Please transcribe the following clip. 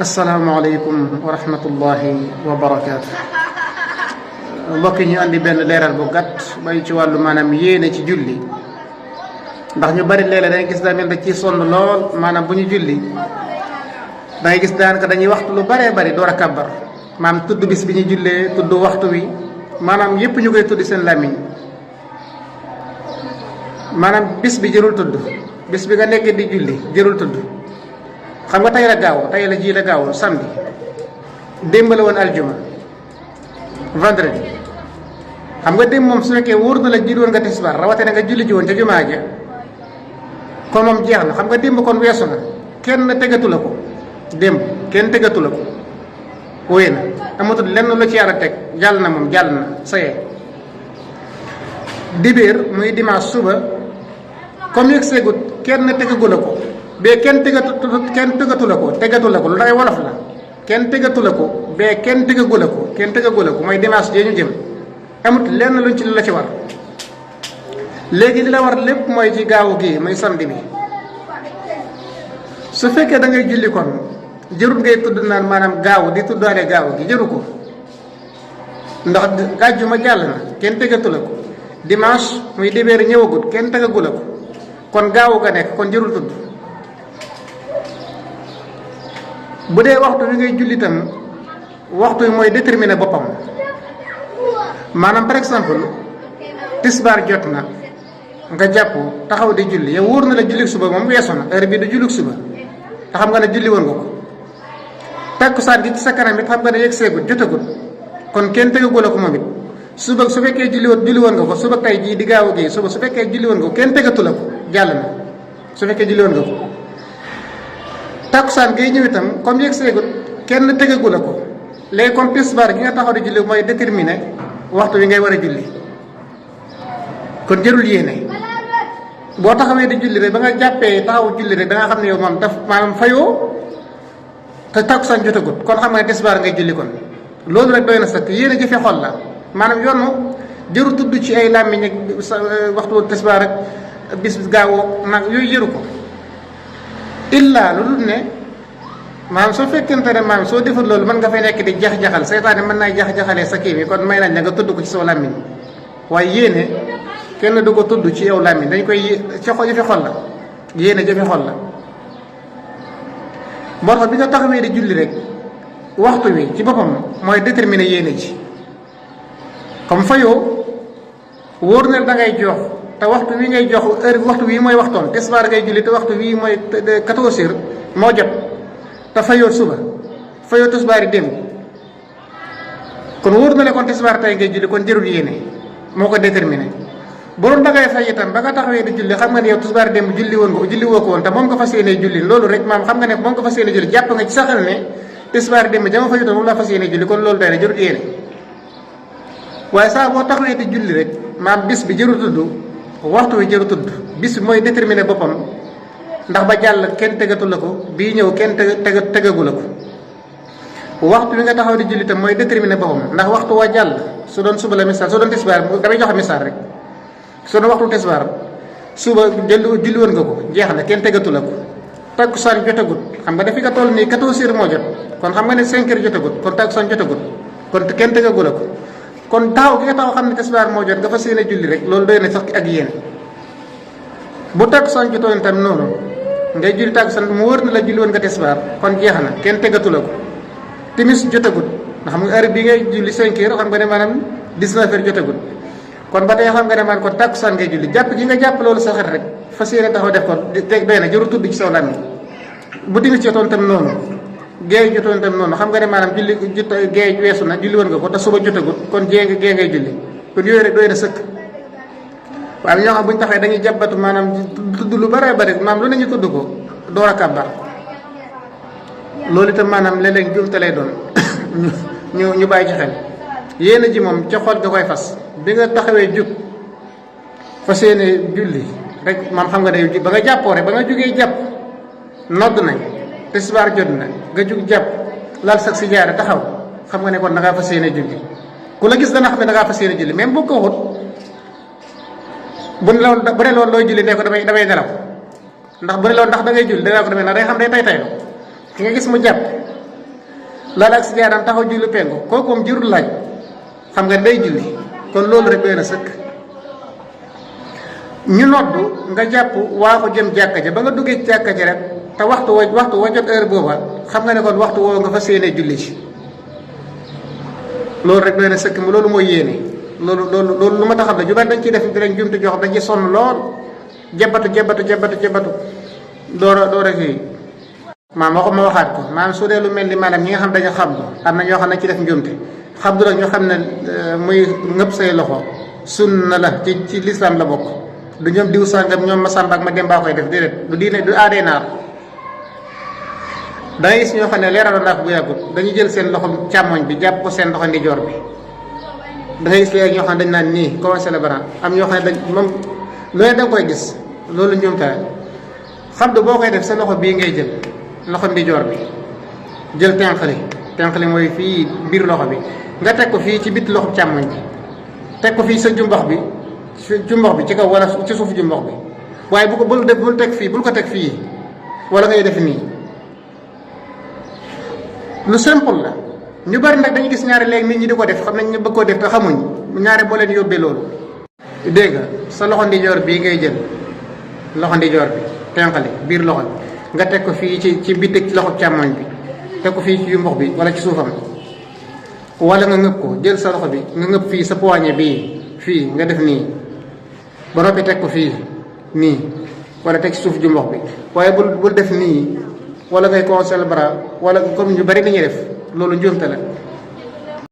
asalaamaaleykum wa rahmatullahi wa barakaatu. mbokk yi ñu andi benn leeral bu gàtt bay ci wàllu maanaam yéene ci julli, ndax ñu bari léeg-léeg dangay gis daa mel da ci sonn lool. maanaam bu ñu julli dangay gis daanaka dañuy waxtu lu baree bari door a kàbbar, maanaam tudd bis bi ñu jullee, tudd waxtu wi, maanaam yépp ñu koy tudd seen làmmiñ. maanaam bis bi jërul tudd, bis bi nga nekkee di julli jërul tudd. xam nga tey la gaaw, tey la ji la gaaw samedi, démb la woon aljuma, vendredi. xam nga démb moom su fekkee wóor na la jiit woon nga tisbaar, rawate na nga julli ji woon ca jumaa ja, kon moom jeex na. xam nga démb kon weesu na, kenn tegatu la ko. démb kenn tegatu la ko, wóoye na, amatul lenn lu ci yàlla teg, jàll na moom, jàll na sayee. dibéer muy dimanche suba comme yëg seegut, kenn tegagu la ko. bee kenn tegatu la ko, tegatu la ko, lu dangay wolof la. kenn tegatu la ko, bee kenn tegagu la ko, kenn tegagu la ko, mooy dimanche jee ñu jëm. amut lenn luñ ci la ci war. léegi li la war lépp mooy ci gaawu gi muy samedi bi. su fekkee da ngay julli kon jërut ngay tudd naan maanaam gaaw di tuddaale gaaw gi, jëru ko. ndax àjjuma jàll na, kenn tegatu la ko. dimanche muy dibéer ñëwagut, kenn tegagu la ko. kon gaawu ga nekk, kon jërul tudd. bu dee waxtu wi ngay julli itam, waxtu wi mooy déterminer boppam. maanaam par exemple tisbaar jot na nga jàpp taxaw di julli, yow wóor na la julli suba moom weesu na, heure bii du julli suba te xam nga ne julli woon nga ko. takkusaan gi ci sa kanam it xam nga ne yegg seegut, jotagut, kon kenn tegagu la ko moom it. suba su fekkee julli woon nga ko, suba tey jii di gaaw gi suba su fekkee julli woon nga ko, kenn tegatu la ko, jàll na su fekkee julli woon nga ko. takkusaan ngay ñëw itam comme yegg seegut, kenn tegagu la ko. léegi comme tisbaar gi nga taxaw di julli mooy déterminer waxtu wi ngay war a julli, kon jërul yéene. boo taxawee di julli rek ba nga jàppee taxaw julli rek da nga xam ne yow moom daf maanaam fayoo te takkusaan jotagut, kon xam nga ne tisbaar ngay julli. kon loolu rek doy na sëkk. yéene jëfe xol la, maanaam yoonu jëru tudd ci ay làmmiñ ak waxtu tisbaar ak bis gaawoo nag yooyu jëru ko. illa lu dul ne maanaam soo fekkente ne maanaam soo defar loolu mën nga fay nekk di jax-jaxal, seytaane mën naa jax-jaxalee sa kii bi, kon may nañ la nga tudd ko ci soo làmmiñ. waaye yéene kenn du ko tudd ci yow làmmiñ, dañ koy ci jëfe xol la. yéene jëfe xol la. moo tax bi nga taxawee di julli rek waxtu wi ci boppam mooy déterminer yéene ji. comme fayoo wóor na da ngay jox te waxtu wi ngay jox heure waxtu wi mooy waxtoon, tisbaar ngay julli te waxtu wi mooy 14 heures moo jot, te fayoo suba fayoo tisbaar yi démb, kon wóor na le kon tisbaar tey ngay julli, kon jërul yéene moo ko déterminé. bu doon da ngay fay itam ba nga taxawee di julli xam nga ne yow tisbaar démb julli woon nga julli woo ko woon te moom nga fas yéene julli, loolu rek maam xam nga ne moom nga fas yéene julli, jàpp nga ci saxal ne tisbaar démb jama fa jotoon moom laa fas yéene julli, kon loolu day na jërul yéene. waaye saa boo taxawee di julli rek maam bis bi jëru tudd, waxtu wi jëru tudd, bis bi mooy déterminer boppam. ndax ba jàll kenn tegatu la ko, bii ñëw kenn tegagu la ko. waxtu wi nga taxaw di julli tam mooy déterminer boppam, ndax waxtu waa jàll su doon suba la misaal, su doon tisbaar damay joxe misaal rek. su doon waxtu tisbaar suba julli woon nga ko, jeex na, kenn tegatu la ko. takkusaan jotagut, xam nga dafi nga toll nii 14 heures moo jot, kon xam nga ne 5 heures jotagut, kon takkusaan jotagut, kon kenn tegagu la ko. kon taxaw gi nga taxaw xam ne tisbaar moo jot nga fas yéene julli rek, loolu doy na sax ak yéene. bu takkusaan jotoon itam noonu ngay julli takkusaan mu wër na la julli woon nga tisbaar, kon jeex na, kenn tegatu la ko. timis jotagut, nga xam nga heure bi ngay julli 5 heures, xam nga ne maanaam 19 heures jotagut, kon ba tey xam nga ne maanaam kon takkusaan ngay julli. jàpp gi nga jàpp loolu sa xel rek fas yéene taxaw def ko teg doy na, jëru tudd ci saw làmmiñ. bu timis jotoon itam noonu, géej jotoon itam noonu, xam nga ne maanaam julli géej weesu na, julli woon nga ko te suba jotagut, kon gée ngay julli, kon yooyu rek doy na sëkk. waaye ñoo xam bu ñu taxee dañuy jàbbatu maanaam tudd lu bare bare, maanaam lu ne ñu tudd ko door a kàbbar. loolu itam maanaam léeg-léeg njuumte lay doon ñu bàyyi ci xel. yéene ji moom ca xol nga koy fas, bi nga taxawee jug fas yéene julli rek maam xam nga ne ba nga jàppoo rek ba nga jugee jàpp nodd nañ tisbaar jot na nga jug jàpp lal sax si jaare taxaw, xam nga ne kon da ngaa fas yéene julli. ku la gis dana xam ne da ngaa fas yéene julli, même bu ko waxut bu ne loolu looy julli ne ko damay nelaw. ndax bu ne loolu ndax da ngay julli danaa ko demee ndax day xam day tay taylu ki nga gis mu jàpp laal ak si jaaraam taxaw julli penku kooku moom jërul laaj xam nga day julli kon loolu rek doy na sëkk. ñu noddu nga jàpp waa ko jëm jàkka ja ba nga duggee ci jàkka ja rek te waxtu wa jot heure booba xam nga ne kon waxtu woo nga fa séenee julli ci loolu rek doy na sëkk loolu mooy yéene. loolu lu ma taxam la ju bari dañ ciy def dinañ jumte joo xam dañ ci sonn lool jebatu door a fii maam waxu ma waxaat ko maam su dee lu mel ni maanaam ñi nga xam dañu xabdu am na ñoo xam ne ci def njumte xabdu nag ñu xam ne muy ngëpp say loxo sunna la ci lislaam la bokk du ñoom diw sàngam ñoom ma sàmba ak ma dem baa koy def déedéet du diine du aaday naar. da ngay gis ñoo xam ne leeraloon naa ko bu yàggut dañuy jël seen loxo càmmoñ bi jàpp ko seen loxo ndijoor bi da ngay gis léegi ñoo xam ne dañ naan nii commencé la bara am ñoo xam ne dañ moom lu ne da nga koy gis loolu njumte xabdu boo koy def sa loxo bii ngay jël loxo ndijoor bi jël tenqali mooy fii biir loxo bi nga teg ko fii ci bit loxo càmmoñ bi teg ko fii sa jumbox bi ci kaw wala ci suuf jumbox bi waaye bu ko bul ko teg fii wala ngay def nii lu simple la. ñu bari nag dañu gis ñaari léegi nit ñi di ko def xam nañ ñu bëgg koo def te xamuñ ñaari boo leen yóbbee loolu. dégg nga sa loxo ndijoor bii ngay jël loxo ndijoor bi tenqali biir loxo bi nga teg ko fii ci bitig ci loxo càmmoñ bi teg ko fii ci mbox bi wala ci suufam wala nga ngëb ko jël sa loxo bi nga ngëb fii sa poignet bii fii nga def nii ba noppi teg ko fii nii wala teg ci suuf ju mbox bi waaye bul def nii wala ngay conseil bras wala comme ñu bari dañuy def loolu njuumte la.